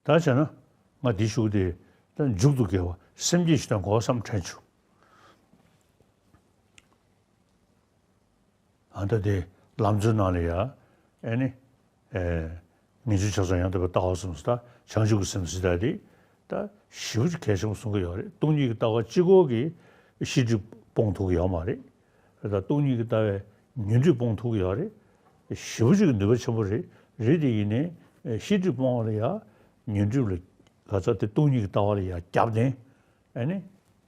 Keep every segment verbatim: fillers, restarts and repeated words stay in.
ད་བྱས་ན་ང་འདི་ཞུ་གི་དེ་ད་མཇུག་ཏུ་དགེ་བ་སེམས་བསྐྱེད་ཅིག་གཏོང་དགོས་བསམ་དྲན་བྱུང་། ཨ་ད་དེ་ལམ་གཙོའི་ནང་ལ་ཡ་ཨེ་ནི། ངེས་འབྱུང་ཆགས་སོགས་ཡང་དག་པའི་ལྟ་བ་གསུམ་ཟེར་ད་བྱང་ཆུབ་ཀྱི་སེམས་ཟེར་ད་དེ་ད་ཞེ་པོ་ཅིག་གལ་ཆེན་པོ་གསུང་གི་ཡོད་རེད། སྟོང་ཉིད་ཀྱི་ལྟ་བ་གཅིག་པོ་གིས་ཤེས་སྒྲིབ་སྤོང་ཐུབ་ཀྱི་ཡོད་མ་རེད། རེད་ད་སྟོང་ཉིད་ཀྱི་ལྟ་བས་ཉོན་སྒྲིབ་སྤོང་ཐུབ་ཀྱི་ཡོད་རེད། ཞེ་པོ་ཅིག་གི་ནུས་པ་ཆེན་པོ་རེད། རེད་དེ་ཡིན་ནའི་ཤེས་སྒྲིབ་སྤོང་བ་ལ་ཡ་ཉོན་སྒྲིབ་ལ་ག་ཚ་དེ་སྟོང་ཉིད་ཀྱི་ལྟ་བ་ལ་ཡ་རྒྱབ་ནས་ཨེ་ནི་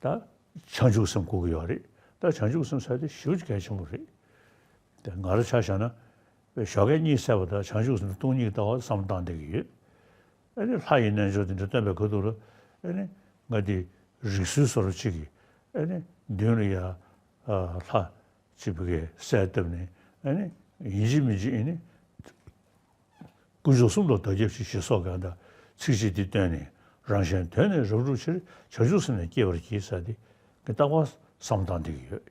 ད་བྱང་ཆུབ་སེམས་དགོས་ཀྱི་ཡོད་རེད། ད་བྱང་ཆུབ་སེམས་ཟེར་དེ་ཞེ་པོ་ཅིག་གལ་ཆེན་པོ་རེད། དེ་ང་རང་ཆ་བཞག་ན། ཞོགས་ཀས་གཉིད་སད་པ་དང་བྱང་ཆུབ་སེམས་དང་སྟོང་ཉིད་ཀྱི་ལྟ་བ་བསམ་བློ་བཏང་བསྡད་ཀྱི་ཡོད། ཨ་ནི་ལྷ་ཡི་རྣལ་འབྱོར་དེ་འདྲ་སྟོན་པའི་ཁ་ཐུག་ལ་ཨ་ནི་ང་དེ་རིགས་སུའི་བཟོ་འདྲ་ཅིག་གིས་ཨ་ནི་མདུན་ལ་ཡ་ལྷ་གཅིག་པུ་གིས་གསལ་བཏབ་ནས་ཨ་ནི་ཡིན་གཅིག་མིན་གཅིག་ཨ་ནི་དཀོན་མཆོག་གསུམ་ལ་བདག་སྐྱབས་མཆི་ཞེས་སོགས་ཀྱི་ཨ་ད་ཚིགས་བཅད་འདི་བཏོན་ནས་རང་གཞན་དོན་ནི་རབ་བསྒྲུབ་ཕྱིར་བྱང་ཆུབ་སེམས་ལ་སྐྱེ་བར་གྱིས་ཟེར་ཏེ་ངས་རྟག་པར་བསམ་བློ་བཏང་བསྡད་ཀྱི་ཡོད།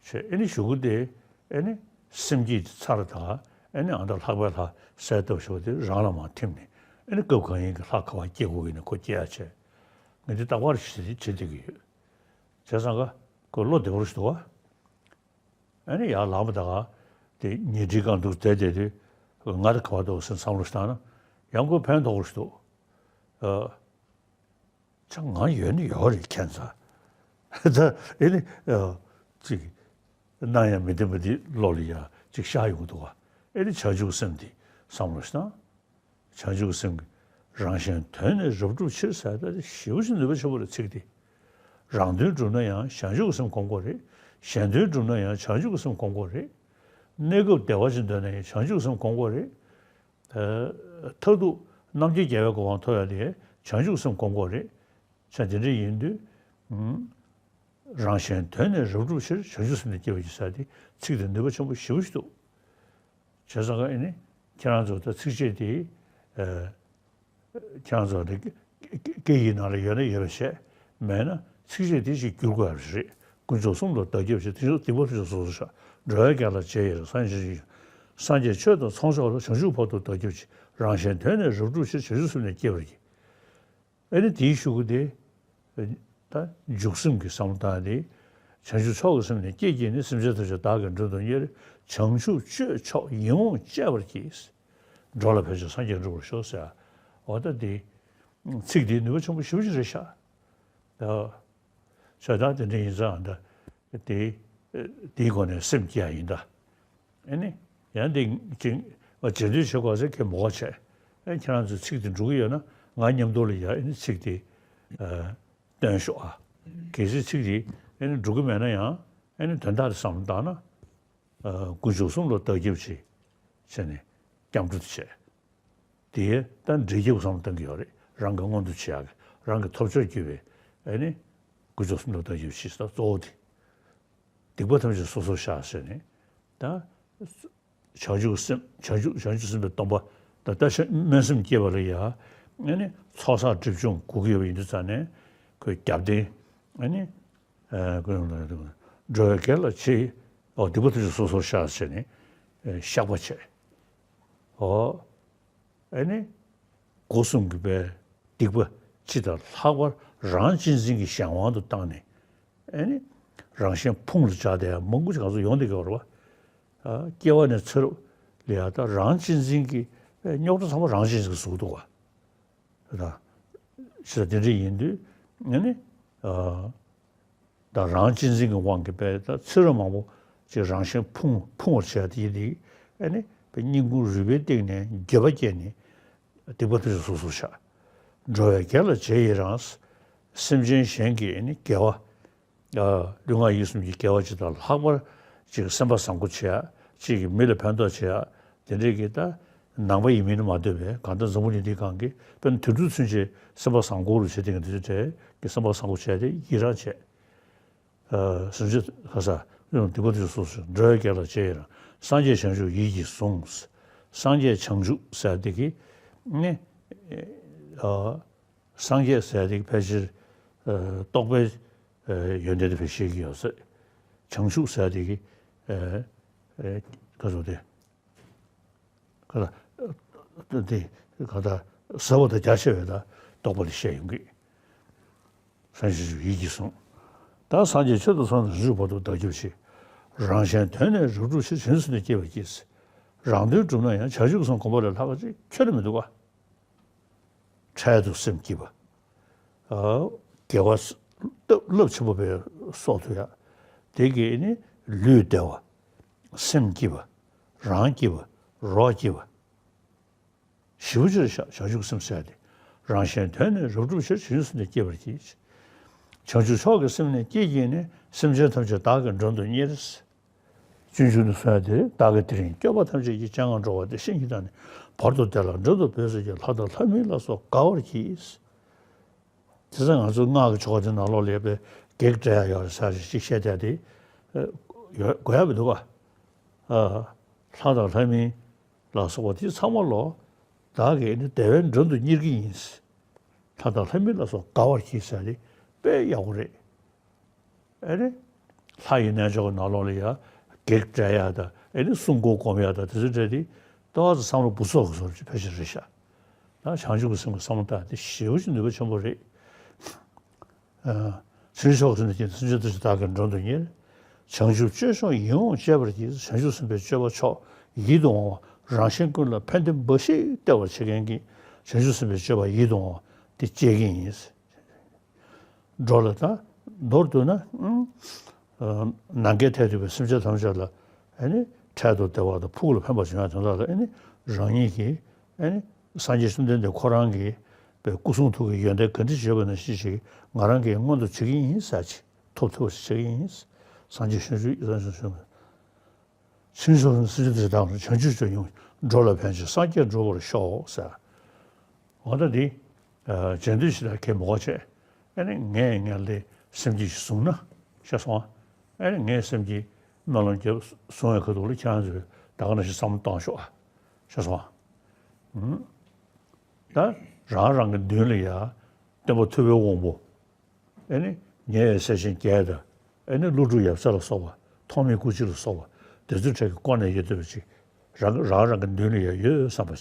བྱས་ཨེ་ནི་གཞུག་གུ་དེ་ཨེ་ནི་སེམས་བསྐྱེད་དེ་ཚར་དང་ཨེ་ནི་ཨ་མདའ་ལྷག་པའི་ལྷ་གསལ་བཏབ་ཞོག་དེ་རང་ལ་མར་ཐིམ་ནས་ཨེ་ནི་སྐབས་གང་ཡིན་གྱི་ལྷ་ག་བ་སྐྱེ་དགོས་ཡིན་ན་ཁོ་སྐྱེ་ཡ་བྱས། ངས་འདི་རྟག་པར་བྱེད་བྱེད་བསྡད་ཀྱི་ཡོད། བྱས་ཙང་ཀ་ཁོ་བློ་བདེ་པོ་ཞིག་འདུག་བ། ཨེ་ནི་ཡར་ལངས་པ་ད་ག་དེ་ཉལ་ཁྲིའི་སྒང་འདུག་བསྡད་བསྡད་དུས་ང་དེ་ག་བ་འདུག་ཟེར་བསམ་བློ་ཞིག་བཏང་ན་ཡང་ཁོ་ཕན་ཐོགས་པོ་ཞིག་འདུག་ཨ། ཅང་ང་ཡོད་ནི་ཡོད་རེད་ཁྱད་མཚར། ད་ཨེ་ནི་ཨ་ཅིག་སྣང་ཡང་མི་བདེན་པ་འདི་བློ་ལ་ཡ་ཅིག་ཤར་ཡོང་གི་འདུག་བ། ཨེ་ནི་བྱང་ཆུབ་སེམས་འདི་བསམ་བློ་ཞིག་བཏང་། བྱང་ཆུབ་སེམས་ཀྱི་རང་གཞན་དོན་ནི་རབ་བསྒྲུབ་ཕྱིར་ཟེར་ད་ཞེ་པོ་ཅིག་ནུས་པ་ཆེན་པོ་རེད་ཚིག་འདི། རང་དོན་བསྒྲུབ་ན་ཡང་བྱང་ཆུབ་ཀྱི་སེམས་སྒོམ་དགོས་རེད། གཞན་དོན་བསྒྲུབ་ན་ཡང་བྱང་ཆུབ་ཀྱི་སེམས་སྒོམ་དགོས་རེད། གནས་སྐབས་བདེ་བ་ཅིག་འདོད་ན་ཡང་བྱང་ཆུབ་ཀྱི་སེམས་སྒོམ་དགོས་རེད། མཐར་ཐུག་རྣམ་མཁྱེན་རྒྱལ་བའི་གོ་འཕང་ཐོབ་ཡ་དེ་བྱང་ཆུབ་སེམས་སྒོམ་དགོས་རེད། ཆ་དེ་འདྲ་ཡིན་དུས། རང་གཞན་དོན་ནི་རབ་བསྒྲུབ་ཕྱིར་བྱང་ཆུབ་སེམས་ལ་སྐྱེ་བར་གྱིས་ཟེར་ཏེ་ཚིག་དེ་ནུས་པ་ཆེན་པོ་ཞེ་པོ་ཞིག་འདུག་བྱས་ཙང་ཀ་ཨེ་ནི་ཁྱེད་རང་ཚོ་ད་ཚིགས་བཅད་དེ། ཁྱེད་རང་ཚོ་ནི་སྐད་ཡིག་ནང་ལ་ཡོད་ན་ཡོད་པ་བྱས། མེད་ན་ཚིགས་བཅད་དེ་ཞིག་བསྒྱུར་དགོས་ཡ་རེད། དཀོན་མཆོག་གསུམ་ལ་བདག་སྐྱབས་མཆི། དེ་ཚོ་སྡིག་པ་ཐམས་ཅད་སོ་སོར་བཤགས། འགྲོ་བའི་དགེ་ལ་རྗེས་ཡི་རང་། སངས་རྒྱས་ཆོས་དང་ཚོགས་མཆོག་ལ། བྱང་ཆུབ་བར་དུ་བདག་སྐྱབས་མཆི། རང་གཞན་དོན་ནི་རབ་བསྒྲུབ་ཕྱིར། བྱང་ཆུབ་སེམས་ལ་སྐྱེ་བར་གྱིས། ཨེ་ནི་དེའི་གཞུག་གུ་དེ། ད་འཇུག་སེམས་ཀྱི་བསམ་བློ་བཏང་སྟེ། བྱང་ཆུབ་མཆོག་གི་སེམས་ནི་བསྐྱེད་བགྱིས་ནས། སེམས་ཅན་ཐམས་ཅད་བདག་གིས་མགྲོན་དུ་གཉེར། བྱང་ཆུབ་སྤྱོད་མཆོག་ཡིད་འོང་སྤྱད་པར་གྱིས། འགྲོ་ལ་ཕན་ཕྱིར་སངས་རྒྱས་འགྲུབ་པར་ཤོག་ཟེར། འོ་ད་དེ། ཚིག་དེའི་ནུས་པ་ཆེན་པོ་ཞེ་པོ་ཅིག་རེད་ཤག་ད། ཆོས་ད་དེ་འདྲ་ཡིན་ཙང་ད། དེ། དེའི་སྒོ་ནས་སེམས་བསྐྱེད་ཡ་ཡིན་ད། ཨེ་ནི། ཡང་འདི་ཅིག་རྗེས་ཟློས་བྱེད་དགོས་ཟེར་ཁྱེད་མོ་ག་བྱས། ཨེ་ཁྱེད་རང་ཚོས་ཚིག་དེ་འགྲོ་གི་ཡོད་ན་ང་མཉམ་དུ་ལ་ཡ་ཨེ་ནི་ཚིག་དེ། ཨ། སྟོན་ཤོག་ཨ། གལ་སྲིད་ཚིག་དེ་ཨེ་ནི་འགྲོ་གི་མེད་ན་ཡང་ཨེ་ནི་དོན་དག་དེ་བསམ་བློ་བཏང་ན། ཨ། དཀོན་མཆོག་གསུམ་ལ་བདག་སྐྱབས་མཆི། བྱས་ནས་སྐྱབས་འགྲོ་དེ་བྱས། དེ་ད་འབྲས་སྐྱབས་བསམ་བློ་གཏོང་གི་ཡོད་རེད། རང་གི་མངོན་དུ་བྱེད་ཡག་གི་རང་གི་ཐོབ་ཆོག་གྱུར་པའི་ཨེ་ནི་དཀོན་མཆོག་གསུམ་ལ་བདག་སྐྱབས་མཆི་ཟེར་གཙོ་བོ་དེ། སྡིག་པ་ཐམས་ཅད་སོ་སོར་བཤགས་ཟེར་ནས། ད་བྱང་ཆུབ་སེམས་བྱང་ཆུབ་བྱང་ཆུབ་སེམས་དཔའི་སྡོམ་པ་ད་ལྟ་ཤ་སྨོན་སེམས་བསྐྱེད་པ་ལ་ཡ་ཨེ་ནི་ཚོགས་བསགས་སྒྲིབ་སྦྱོང་དགོས་ཀྱི་ཡོད་པ་ཡིན་དུས་ཙང་ནས་ཁོས་རྒྱབ་རྟེན་ཨེ་ནི་ཨ་ཀུན་སློང་ལ་འགྲོ་བའི་དགེ་ལ་རྗེས་ཡི། འོ་སྡིག་པ་ཐམས་ཅད་སོ་སོར་བཤགས་ཟེར་ནས་བཤགས་པ་བྱས། འོ། ཨེ་ནི། སྒོ་གསུམ་གྱི་པའི་སྡིག་པ་སྤྱི་དང་ལྷག་པར་རང་གཅེས་འཛིན་གྱི་གཞན་དབང་དུ་བཏང་ནས། ཨེ་ནི། རང་གཞན་ཕུང་ལ་སྦྱར་ཏེ་མང་པོ་ཅིག་ག་ཚོད་ཡོང་བསྡད་ཀྱི་ཡོད་རེད་བ། ཨ། སྐྱེ་བ་ནས་ཚེ་རབས་ལ་ཡ་ད་རང་གཅེས་འཛིན་གྱི་རྙོག་དྲ་ཚང་མ་རང་གཅེས་འཛིན་གྱིས་བཟོས་འདུག་བ། ད། ཞེས་དེ་འདྲ་ཡིན་དུས་ཨེ་ནི། ཨ། ད་རང་གཅེས་འཛིན་གྱི་དབང་གིས་པས་ད་ཚེ་རབས་མང་པོ་ཅིག་རང་གཞན་ཕུང་ཕུང་བར་བྱས་ཏེ་ཡིན་ཏེ། ཨེ་ནི་པའི་སྙིང་ཁུང་རུས་པའི་གཏིང་ནས་འགྱོད་པ་སྐྱེས་ནས་སྡིག་པ་དེ་ཚོ་སོ་སོར་བཤགས། འགྲོ་བའི་དགེ་ལ་རྗེས་ཡི་རང་། སེམས་ཅན་གཞན་གྱི་ཨེ་ནི་དགེ་བ། ལུས་ངག་ཡིད་གསུམ་གྱི་དགེ་བ་ཅིག་དང་ལྷག་པར་ཅིག་སེམས་པ་བཟང་པོ་བྱེད་ཡ། ཅིག་གིས་མི་ལ་ཕན་ཐོགས་བྱེད་ཡ། དེ་འདྲས་ཀྱི་ད་ནང་པ་ཡིན་མིན་མ་ལྟོས་པའི་གང་ལྟར་འཛམ་བུ་གླིང་འདིའི་སྒང་གི་དཔེར་ན་དུད་འགྲོ་ཚུན་ཆད་སེམས་པ་བཟང་པོ་རུ་བྱེད་དེ་གི་འདི་ཚོ་གྲས་ཀྱི་སེམས་པ་བཟང་པོ་བྱས་ཏེ་ཡི་རང་བྱས། སེམས་ཅན་ག་ས་ཡོང་སྡིག་པ་དེ་ཚོ་སོ་སོར། འགྲོ་བའི་དགེ་ལ་རྗེས་ཡི་རང་། སངས་རྒྱས་བྱང་ཆུབ་ཡིད་ཀྱིས་ཟུངས། སངས་རྒྱས་བྱང་ཆུབ་ཟེར་དེ་གི་ནི། སངས་རྒྱས་ཟེར་དེ་གི་ཕལ་ཆེར་རྟོགས་པའི་ཡོན་ཏན་དེ་ཕལ་ཆེར་ཤེས་ཀྱི་ཡོད་ས་རེད། བྱང་ཆུབ་ཟེར་དེ་གི་ག་ཚོད་དེ། ག་ལ། དེ་ག་ད་ ཟབ་པ་དང་རྒྱ་ཆེ་བའི་ལ་རྟོགས་པ་ལ་བཤད་ཡོང་གི། སངས་རྒྱས་ཆོས་ཡིད་ཀྱིས་བཟུང་། ད་སངས་རྒྱས་ཆོས་དང་ཚོགས་དང་བྱང་ཆུབ་བར་དུ་བདག་སྐྱབས་མཆི། རང་གཞན་དོན་ནི་རབ་བསྒྲུབས་ཕྱིར། བྱང་ཆུབ་སེམས་ནི་བསྐྱེད་པར་གྱིས། རང་དོན་བསྒྲུབ་ན་ཡང་། བྱང་ཆུབ་སེམས་བསྒོམ་པ་ལས། ལྷག་པ་ཅིག་ཁྱོན་ནས་མི་འདུག་ག་འཕྲལ་དུ་སེམས་སྐྱིད་པ། ཨ། དགེ་བ་སྟབས་རླབས་ཆེན་པོ་བས་གསོག་ཐུབ་ཡ། དེ་གིས་ནི་ལུས་བདེ་བ། སེམས་སྐྱིད་པ། རང་སྐྱིད་པ། རོགས་སྐྱིད་པ། ཞེ་པོ་ཅིག་བཞག་བྱང་ཆུབ་སེམས་ཟེར་ཏེ། རང་གཞན་དོན་ནི་རབ་བསྒྲུབས་ཕྱིར། བྱང་ཆུབ་སེམས་ནི་བསྐྱེད་པར་གྱིས། བྱང་ཆུབ་མཆོག་གི་སེམས་ནི་བསྐྱེད་བགྱིས་ནས། སེམས་ཅན་ཐམས་ཅད་བདག་གིས་མགྲོན་དུ་གཉེར། སྤྱོད་འཇུག་ནས་གསུངས་ཏེ། བདག་གིས་དེ་རིང་སྐྱོབ་པ་ཐམས་ཅད་ཀྱི། སྤྱན་སྔར་འགྲོ་བ་འདི་ཤིན་ཏུ་བདག་ནི། བར་དུ་བདེ་ལ་མགྲོན་དུ་བོས་ཟེར་གྱིས། ལྷ་དང་ལྷ་མིན་ལ་སོགས་དགའ་བར་གྱིས། དེ་ཚེ་ང་ཚོ་སྔགས་ཀྱི་ཆོ་ག་དེ་ནང་ལོགས་ལ་ཡོད་པའི་བགེགས་བསྐྲད་ཡག་ཡོད་རེད་ཟེར་ཅིག་བཤད་བསྡད་དེ། ཨ། ཡོད་དགོས་ཡ་མི་འདུག་ག་ཨ། ལྷ་དང་ལྷ་མིན་ལ་སོགས་པ་དེ་ཚང་མ་ལོ། བདག་གིས་ནི་བདེ་བའི་མགྲོན་དུ་གཉེར་གྱི་ཡིན། ལྷ་དང་ལྷ་མིན་ལ་སོགས་དགའ་བར་གྱིས་ཟེར་ཏེ་དཔེ་ཡག་པོ་རེད། ཨེ་རེད། ལྷ་ཡི་རྣལ་འབྱོར་གྱི་ནང་ལོགས་ལ་ཡ་བགེགས་བསྐྲད་ཡ་དང་། ཨེ་ནི་སྲུང་འཁོར་སྒོམ་ཡ་དང་། དེ་ཚོ་འདྲ་དེ་ཏོག་ཙམ་བསམ་བློ་འབུ་ཚོགས་ཀྱི་བཟོ་འདྲ་ཅིག་ཕལ་ཆེར་རེད་ཤག་ད་བྱང་ཆུབ་ཀྱི་སེམས་ཀྱི་བསམ་བློ་བཏང་དེ་ཞེ་པོ་ཅིག་ནུས་པ་ཆེན་པོ་རེད། ཨ། བྱང་ཆུབ་མཆོག་གི་སེམས་ནི་བསྐྱེད་ནས། སེམས་ཅན་ཐམས་ཅད་བདག་གིས་མགྲོན་དུ་གཉེར། བྱང་ཆུབ་སྤྱོད་མཆོག་ཡིད་འོང་སྤྱད་པར་གྱིས། བྱང་ཆུབ་སེམས་དཔའི་སྤྱོད་པ་མཆོག་ཡིད་དུ་འོང་བ། རང་གཞན་ཀུན་ལ་ཕན་བདེ་འབའ་ཞིག་སྟེར་བར་བྱེད་མཁན་གྱི་བྱང་ཆུབ་སེམས་དཔའི་སྤྱོད་པ་ཡིད་དུ་འོང་བ་དེ་སྤྱད་ཀྱི་ཡིན། འགྲོ་ལ་ད་མདོར་བསྡུ་ན། ཨ། ནམ་མཁའི་མཐས་གཏུགས་པའི་སེམས་ཅན་ཐམས་ཅད་ལ། ཨེ་ནི་འཕྲལ་དུ་བདེ་བ་དང་ཕུགས་ལ་ཕན་པ་བྱུང་ཡ་དོན་དག་ལ། ཨེ་ནི་རང་ཉིད་ཀྱིས། ཨེ་ནི་སངས་རྒྱས་བཅོམ་ལྡན་འདས་ཁོ་རང་གིས་པའི་སྐུ་གསུང་ཐུགས་ཀྱི་ཡོན་ཏན་ག་འདྲ་བརྗོད་པ་ནང་བཞིན་ཞིག་ང་རང་གིས་མངོན་དུ་བྱེད་ཀྱི་ཡིན་ཟེར་ཅིག་ཐོབ་ཐུབ་པ་ཞིག་བྱེད་ཀྱི་ཡིན། སངས་རྒྱས་བྱང་ཆུབ་ཡིད་བཟང་བྱང་ཆུབ། བྱང་ཆུབ་སེམས་ཅན་ཐམས་ཅད་བདག་ནི། བྱང་ཆུབ་སྤྱོད་ཡིད་འོང་སྤྱད། འགྲོ་ལ་ཕན་ཕྱིར་སངས་རྒྱས་འགྲུབ་པར་ཤོག་ཟེར། འོ་ད་འདི། ཨ། རྗེས་ཟློས་ཞིག་ལ་གལ་མི་དགོས་བྱས། ཨེ་ནི་ངས་ངས་ལས་སེམས་བསྐྱེད་ཞིག་བཟུང་ན། ཤེས་སོང་ཨ། ཨེ་ནི་ངས་སེམས་བསྐྱེད་སྨོན་ལམ་རྒྱབ་བཟུང་བའི་ཁ་ཐུག་ལ་ཁྱེད་རང་ཚོས་ད་ག་ནང་བཞིན་བསམ་བློ་གཏོང་ཤོག་ཨ། ཤེས་སོང་ཨ། ཨུམ། ད་རང་རང་གི་མདུན་ལ་ཡ་སྟོན་པ་ཐུབ་པའི་དབང་པོ། ཨེ་ནི་ཉེ་བའི་སྲས་ཆེན་བརྒྱད་དང་། ཨེ་ནི་ཀླུ་སྒྲུབ་ཡབ་སྲས་ལ་སོགས་པ། ཐོགས་མེད་སྐུ་མཆེད་ལ་སོགས་པ། དེ་ཚོའི་གྲས་ཀྱི་སྐོར་ནས་ཡོད་བསྡད་པ་ཅིག་རང་རང་རང་གི་མདུན་ལ་ཡ་ཡོད་བསམ་པ་བྱས།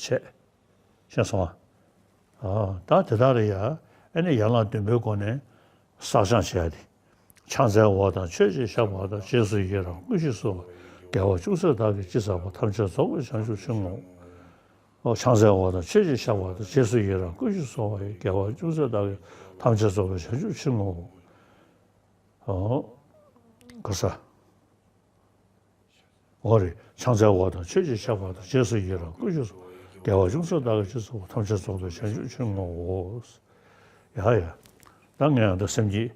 ཤེས་སོང་ཨ། ཨ། ད་དེ་དག་ལ་ཡ། ཨེ་ནི་ཡན་ལག་བདུན་པའི་སྒོ་ནས་བསགས་སྦྱང་བྱས་ཏེ། ཕྱག་འཚལ་བ་དང་མཆོད་ཅེས་བྱ་བ་དང་། རྗེས་སུ་ཡི་རང་བསྐུལ་ཞིང་གསོལ་བ། དགེ་བ་ཅུང་ཟད་བདག་གིས་ཅི་བསགས་པ། ཐམས་ཅད་རྫོགས་པའི་བྱང་ཆུབ་ཕྱིར་བསྔོའོ། ཕྱག་འཚལ་བ་དང་མཆོད་ཅེས་བྱ་བ་དང་། རྗེས་སུ་ཡི་རང་བསྐུལ་ཞིང་གསོལ་བ་ཡི། དགེ་བ་ཅུང་ཟད་བདག་གིས། ཐམས་ཅད་རྫོགས་པའི་བྱང་ཆུབ་ཕྱིར་བསྔོའོ། ཨོ། ག་ས། འོ་རེད། ཕྱག་འཚལ་བ་དང་མཆོད་ཅེས་བྱ་བ་དང་། རྗེས་སུ་ཡི་རང་བསྐུལ་ཞིང་གསོལ། དགེ་བ་ཅུང་ཟད་བདག་གིས་ཅི་བསགས་པ། ཐམས་ཅད་རྫོགས་པའི་བྱང་ཆུབ་ཕྱིར་བསྔོའོ། ཡ་ཡ། ད་ངས་ཡང་ད་སེམས་བསྐྱེད།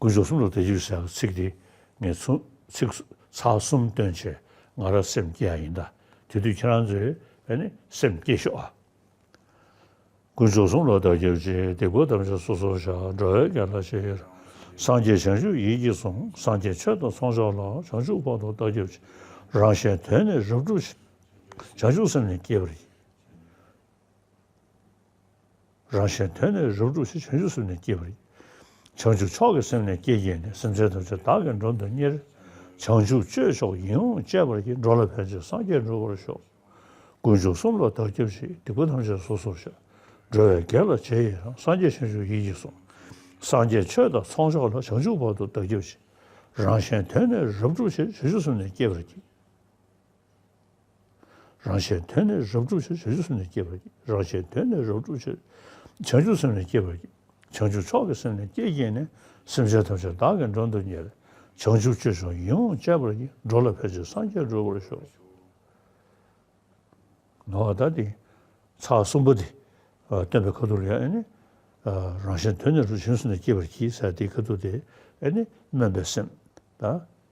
དཀོན་མཆོག་གསུམ་ལ་བདག་སྐྱབས་ཟེར་ཚིག་དེ་ངས་ཚུ་ཚིག་ཚར་གསུམ་བཏོན་བྱས། ང་རང་སེམས་བསྐྱེད་ཡ་ཡིན་ད། དེ་དུས་ཁྱེད་རང་ཚོས་ཨེ་ནི་སེམས་བསྐྱེད་ཤོག་ཨ། དཀོན་མཆོག་གསུམ་ལ་བདག་སྐྱབས་མཆི། སྡིག་པ་ཐམས་ཅད་སོ་སོར་བཤགས། འགྲོ་བའི་དགེ་ལ་རྗེས་ཡི་རང་། སངས་རྒྱས་བྱང་ཆུབ་ཡིད་ཀྱིས་བཟུང་། སངས་རྒྱས་ཆོས་དང་ཚོགས་མཆོག་ལ། བྱང་ཆུབ་བར་དུ་བདག་སྐྱབས་མཆི། རང་གཞན་དོན་ནི་རབ་བསྒྲུབས་ཕྱིར། བྱང་ཆུབ་སེམས་ནི་བསྐྱེད་པར་བགྱི། རང་གཞན་དོན་ནི་རབ་བསྒྲུབས་ཕྱིར། བྱང་ཆུབ་སེམས་ནི་བསྐྱེད་པར་བགྱི། བྱང་ཆུབ་མཆོག་གི་སེམས་ནི་བསྐྱེད་བགྱིས་ནས། སེམས་ཅན་ཐམས་ཅད་བདག་གིས་མགྲོན་དུ་གཉེར། བྱང་ཆུབ་སྤྱོད་མཆོག་ཡིད་འོང་སྤྱད་པར་བགྱི། འགྲོ་ལ་ཕན་ཕྱིར་སངས་རྒྱས་འགྲུབ་པར་ཤོག། དཀོན་མཆོག་གསུམ་ལ་བདག་སྐྱབས་མཆི། སྡིག་པ་ཐམས་ཅད་སོ་སོར་བཤགས། འགྲོ་བའི་དགེ་ལ་རྗེས་ཡི་རང་། སངས་རྒྱས་བྱང་ཆུབ་ཡིད་ཀྱིས་བཟུང་། སངས་རྒྱས་ཆོས་དང་ཚོགས་མཆོག་ལ། བྱང་ཆུབ་བར་དུ་བདག་སྐྱབས་མཆི། རང་གཞན་དོན་ནི་རབ་བསྒྲུབས་ཕྱིར། བྱང་ཆུབ་སེམས་ནི་བསྐྱེད་པར་བགྱི། རང་གཞན་དོན་ནི་རབ་བསྒྲུབས་ཕྱིར། བྱང་ཆུབ་སེམས་ནི་བསྐྱེད་པར་བགྱི། རང་གཞན་དོན་ནི་རབ་བསྒྲུབས་ཕྱིར། བྱང་ཆུབ་སེམས་ནི་བསྐྱེད་པར་བགྱི། བྱང་ཆུབ་མཆོག་གི་སེམས་ནི་བསྐྱེད་བགྱིས་ནས། སེམས་ཅན་ཐམས་ཅད་བདག་གིས་མགྲོན་དུ་གཉེར། བྱང་ཆུབ་སྤྱོད་མཆོག་ཡིད་འོང་སྤྱད་པར་བགྱི། འགྲོ་ལ་ཕན་ཕྱིར་སངས་རྒྱས་འགྲུབ་པར་ཤོག། ནོ། ད་དེ་ཚར་གསུམ་པ་དེ་བཏོན་པའི་ཁ་ཐུག་ལ་ཡང་ཨེ་ནི། རང་གཞན་དོན་ནི་རབ་བྱང་ཆུབ་སེམས་ནི་བསྐྱེད་པར་བགྱི་ཟེར་དེའི་ཁ་ཐུག་དེ་ཨེ་ནི་སྨོན་པའི་སེམས་ད་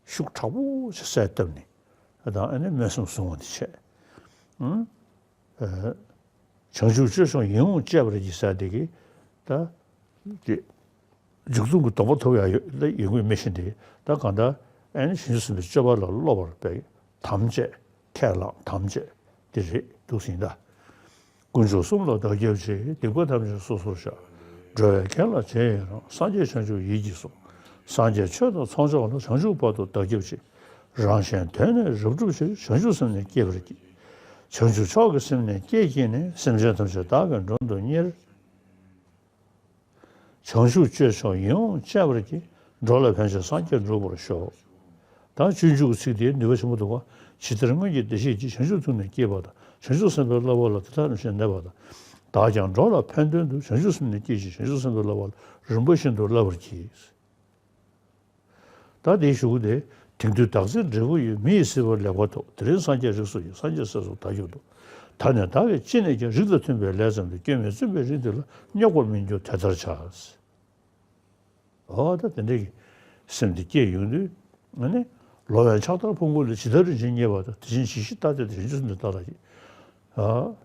ཤུགས་དྲག་པོ་ཞིག་གསལ་བཏབ་ནས་ད་ཨེ་ནི་སྨོན་སེམས་བཟུང་བ་དེ་བྱས། ཨུམ། བྱང་ཆུབ་སྤྱོད་མཆོག་ཡིད་འོང་སྤྱད་པར་བགྱི་ཟེར་དེ་གི་ད་དེ། མཇུག་སྡོམ་གྱི་སྡོམ་པ་ཐོབ་ཡ་ཡོད་ལ་ཡོང་གི་མི་ཤེས་ཏེ། ད་གང་ལྟར་ཨེ་ནི་བྱང་ཆུབ་སེམས་དཔའི་སྤྱོད་པ་ལ་སློབ་པར་བྱེད། དམ་བཅས་ཁས་བླངས་དམ་བཅས་དེ་རེད་འདུག་ཟིན་ད། དཀོན་མཆོག་གསུམ་ལ་བདག་སྐྱབས་མཆི། སྡིག་པ་ཐམས་ཅད་སོ་སོར་བཤགས། འགྲོ་བའི་དགེ་ལ་རྗེས་ཡི་རང་། སངས་རྒྱས་བྱང་ཆུབ་ཡིད་ཀྱིས་བཟུང་། སངས་རྒྱས་ཆོས་དང་ཚོགས་མཆོག་ལ། བྱང་ཆུབ་བར་དུ་བདག་སྐྱབས་མཆི། རང་གཞན་དོན་ནི་རབ་བསྒྲུབས་ཕྱིར། བྱང་ཆུབ་སེམས་ནི་བསྐྱེད་པར་བགྱི། བྱང་ཆུབ་མཆོག་གི་སེམས་ནི་བསྐྱེད་བགྱིས་ནས། སེམས་ཅན་ཐམས་ཅད་བདག་གིས་མགྲོན་དུ་གཉེར། བྱང་ཆུབ་སྤྱོད་མཆོག་ཡིད་འོང་སྤྱད་པར་བགྱི། འགྲོ་ལ་ཕན་ཕྱིར་སངས་རྒྱས་འགྲུབ་པར་ཤོག། ད་སྤྱོད་འཇུག་གི་ཚིག་དེའི་ནུས་པ་ཆེན་པོ་འདུག་ག། ཇི་ལྟར་སྔོན་གྱི་བདེ་གཤེགས་ཀྱིས། བྱང་ཆུབ་ཐུགས་ནི་བསྐྱེད་པ་དང་། བྱང་ཆུབ་སེམས་དཔའི་བསླབ་པ་ལ། དེ་དག་རྣམ་ཤེས་གནས་པ་དང་། བདག་ཀྱང་འགྲོ་ལ་ཕན་དོན་དུ། བྱང་ཆུབ་སེམས་ནི་བསྐྱེད་ཅིང་། བྱང་ཆུབ་སེམས་དཔའི་བསླབ་པ་ལ། རིམ་པ་བཞིན་དུ་བསླབ་པར་བགྱི། ད་དེའི་གཞུག་གུ་དེ། དེང་དུས་བདག་འཛིན་འབྲས་བུ་ཡི། མི་ཡི་སྲིད་པར་ལེགས་པར་ཐོབ། དེ་རིང་སངས་རྒྱས་རིགས་སུ་ཡིས། སངས་རྒྱས་སྲས་སུ་བདག་གྱུར་ཏོ། ད་ནི་བདག་གིས་ཅི་ནས་ཀྱང་། རིགས་དང་མཐུན་པའི་ལས་བརྩམས་ཏེ། སྐྱོན་མེད་བཙུན་པའི་རིགས་འདི་ལ། རྙོག་པར་མི་འགྱུར་དེ་ལྟར་བྱ། འོ་ད་དེ་འདྲའི་གི་སེམས་དེ་སྐྱེས་ཡོང་དུས། ཨ་ནི། ལོ་ཡང་ཕྱག་དར་ཕུང་པོ་ལས། ཇི་ལྟར་རིན་ཆེན་རྙེད་པ་དང་། དེ་བཞིན་ཇི་ཞིག་ལྟ་སྟེ། བྱང་ཆུབ་སེམས་འདི་ལྟ་ལགས་ཀྱིས། ཨ།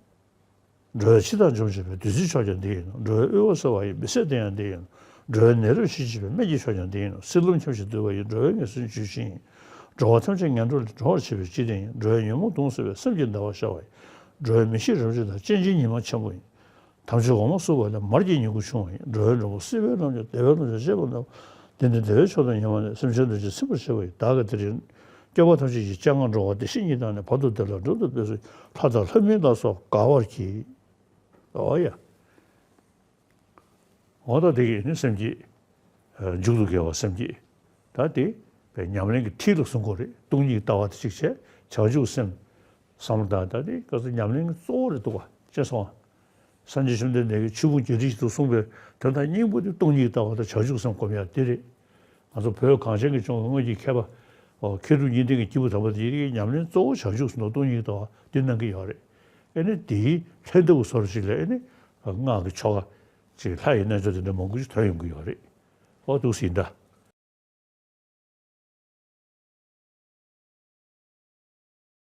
འགྲོ་བའི་འཆི་བདག་འཇོམས་བྱེད་པའི། བདུད་རྩིའི་མཆོག་ཀྱང་འདི་ཡིན་ནོ། འགྲོ་བའི་དབུལ་བ་སེལ་བ་ཡི། མི་ཟད་གདེང་ཡང་འདི་ཡིན་ནོ། འགྲོ་བའི་ནད་རབ་ཞི་བྱེད་པའི། སྨན་གྱི་མཆོག་ཀྱང་འདི་ཡིན་ནོ། བསིལ་རླུང་འཁྱམས་ཤིང་སྡུད་པ་ཡི། འགྲོ་བའི་ངལ་གསོའི་འཇུ་ཆེན་ཡིན། འགྲོ་བ་ཐམས་ཅད་ངན་འགྲོ་ལས། སྒྲོལ་བར་བྱེད་པའི་སྤྱི་དོན་ཡིན། འགྲོ་བའི་ཉོན་མོངས་གདུང་སེལ་བའི། སེམས་ཀྱི་ཟླ་བ་ཤར་བ་ཡིན། འགྲོ་བའི་མི་ཤིགས་རབ་འབྱམས་དང་། སྤྱན་ཆེན་ཉི་མ་ཆེན་པོ་ཡིན། དམ་ཆོས་འོ་མ་བསྲུབས་པ་ལས། མར་གྱི་མྱུ་གུ་ཕྱུང་བ་ཡིན། འགྲོ་བའི་མགྲོན་པོ་སྲིད་པའི་རླུང་ལས། བདེ་བའི་རླུང་ལས་གཅེས་པར་གནང་བ། དེ་ནི་བདེ་བའི་མཆོག་དང་ཉི་མ་ལས། སེམས་ཅན་ཐམས་ཅད་ཚིམ་པར་བྱེད་པ་ཡིན། བདག་གིས་དེ་རིང་སྐྱོབ་པ་ཐམས་ཅད་ཀྱི། སྤྱན་སྔར་འགྲོ་བ་བདེ་གཤེགས་ཉིད་དང་ནི། བར་དུ་བདེ་ལ་འགྲུབ་ཏུ་འབད་གསོལ། ལྷ་དང་ལྷ་མིན་ལ་སོགས་དགའ་བར་བགྱི། འོ་ཡ། འོ་ད་དེ་གིས་ནི་སེམས་བསྐྱེད། མཇུག་ཏུ་དགེ་བ་སེམས་བསྐྱེད། ད་དེ་ཉམས་ལེན་གྱི་ཁྲིད་ལ་གསུང་གི་རེད། སྟོང་ཉིད་ལྟ་བ་དེ་གཅིག་བྱས། བྱང་ཆུབ་སེམས་བསམ་བློ་བཏང་། ད་དེ་ག་ཚོད་ཉམས་ལེན་གྱི་གཙོ་བོ་རེད་འདུག་ག། ཅེས་སོང་། སངས་རྒྱས་བཅོམ་ལྡན་འདས་ཀྱིས་ཆོས་ཕུང་བརྒྱད་ཁྲི་བཞི་སྟོང་གསུངས་པའི་དོན་དག་སྙིང་པོ་དེ་སྟོང་ཉིད་ལྟ་བ་དང་བྱང་ཆུབ་སེམས་སྒོམ་ཡག་དེ་རེད། ང་ཚོ་བོད་གངས་ཅན་གྱི་ལྗོངས་ཀྱི་སྔོན་གྱི་མཁས་པ། ཨོ། མཁས་གྲུབ་གཉིས་ལྡན་གྱི་སྐྱེས་བུ་དམ་པ་དེ་ཡི་ཉམས་ལེན་གཙོ་བོ་བྱང་ཆུབ་སེམས་དང་སྟོང་ཉིད་ལྟ་བ་འདི་གནང་གི་ཡོད་རེད། ཨེ་ནི་དེའི་ལྷན་ཐབས་ཀྱི་བཟོ་འདྲ་ཅིག་ལ། ཨེ་ནི་སྔགས་ཀྱི་ཆོ་ག་ཅིག་ལྷ་ཡི་རྣལ་འབྱོར་དེ་འདྲ་མང་པོ་ཅིག་ཐོན་ཡོང་གི་ཡོད་རེད། ཨོ་འདུག་སེ་ཡིན་ད།